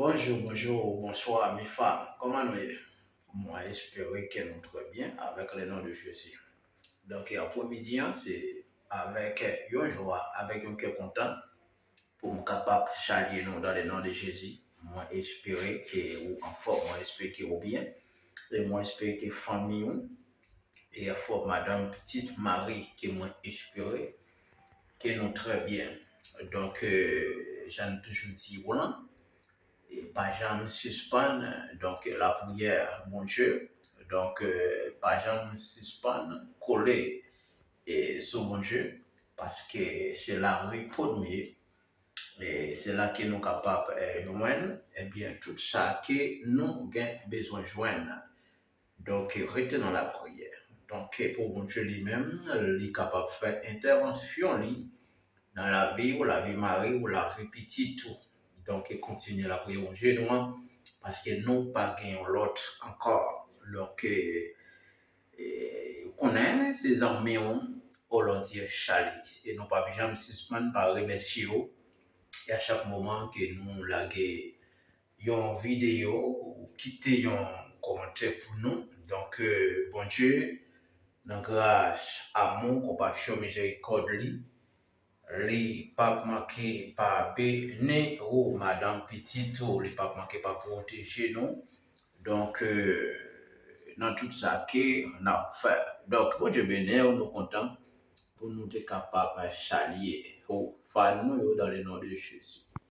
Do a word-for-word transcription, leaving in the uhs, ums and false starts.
Bonjou, bonjou, bonswa, mi fanm. Kòman nou ye? Mwen espere ke nou trè byen avèk le non de Jezi. Donk, aprèmidi an, se avèk yon jwa, avèk yon kè kontan pou m kapab salye nou dans le nom de Jésus. Mwen espere ke ou anfòm, mwen espere ke ou byen, e mwen espere ke fanmi ou, e anfòm madanm, pitit, mari, ke mwen espere ke nou trè byen. Donk, euh, jan n toujou di ou lan, e pa janm sispann, donk, lapriyè, Bondye. Donk, euh, pa janm sispann kole e sou Bondye, paske se la repo nou ye, e se la ke nou kapab, eh, jwenn, ebyen, tout sa ke nou gen bezwen jwenn. Donk, rete nan lapriyè. Donk, pou Bondye li menm, li kapab fè entèvansyon li nan lavi ou, lavi mari ou, lavi pitit ou. Donk, kontinye lapriyè Bondye nou an, paske nou pa gen yon lòt ankò. Donk, eh, eh, ou konnen, se zanmi ou, Olondye Chalis. E nou p ap janm sispann pa remèsye ou. E a chak moman ke nou lage yon videyo, ou kite yon kòmantè pou nou. Donk, euh, Bondye, nan gras, amou, konpasyon, mizerikòd li, li p ap manke pa beni ou, madanm, pitit ou, li p ap manke pa pwoteje nou. Donk, euh, nan tout sa ke n ap fè. Donk, Bondye beni w, nou kontan pou nou te kapab salye ou, fanmi nou yo, dans le nom de Jésus.